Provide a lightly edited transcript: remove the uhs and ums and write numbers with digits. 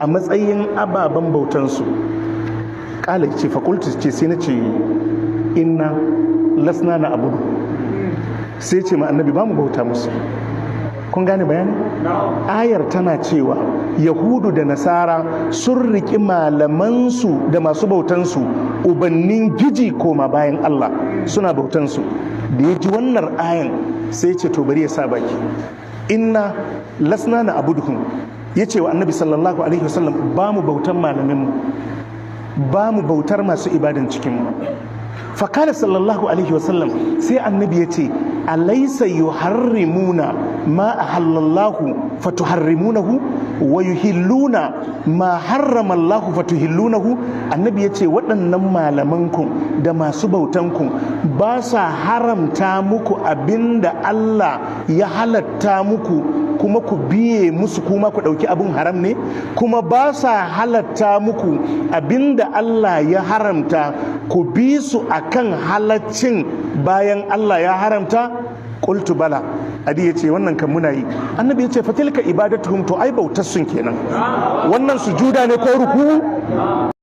A matsayin ababen bautansu. Kala ce, فقلت, ce sai na ce, إنا لسنا نعبد. Sai ce ma Annabi, ba mu bauta musu. Kun gane bayani? Ayar tana cewa Yahudu da Nasara sun riƙi malamansu da masu bautansu ubannin giji koma bayan Allah, suna bautansu. Da ya ji wannan ayan, sai ce to bari ya sa baki. إنا لسنا نعبدهم, ya ce wa Annabi صلى الله عليه وسلم, ba mu bautan malaminmu, ba mu bautar masu ibadan cikinmu. فقال صلى الله عليه وسلم, sai Annabi ya ce, أليس يحرمون ما أحل الله فتحرمونه ويحلون ما حرم الله فتحلونه؟ Annabi ya ce, waɗannan malamanku da masu bautanku ba sa haramta muku abinda Allah ya halatta muku, kuma ku biye musu, kuma ku ɗauki abin haram ne? Kuma ba sa halatta muku abinda Allah ya haramta, ku bi su akan halaccin bayan Allah ya haramta? قلت بلى. Adi ya ce, wannan kan muna yi. Annabi ya ce, فتلك عبادتهم, to ai bautar sun kenan. Wannan sujuda ne ko ruku?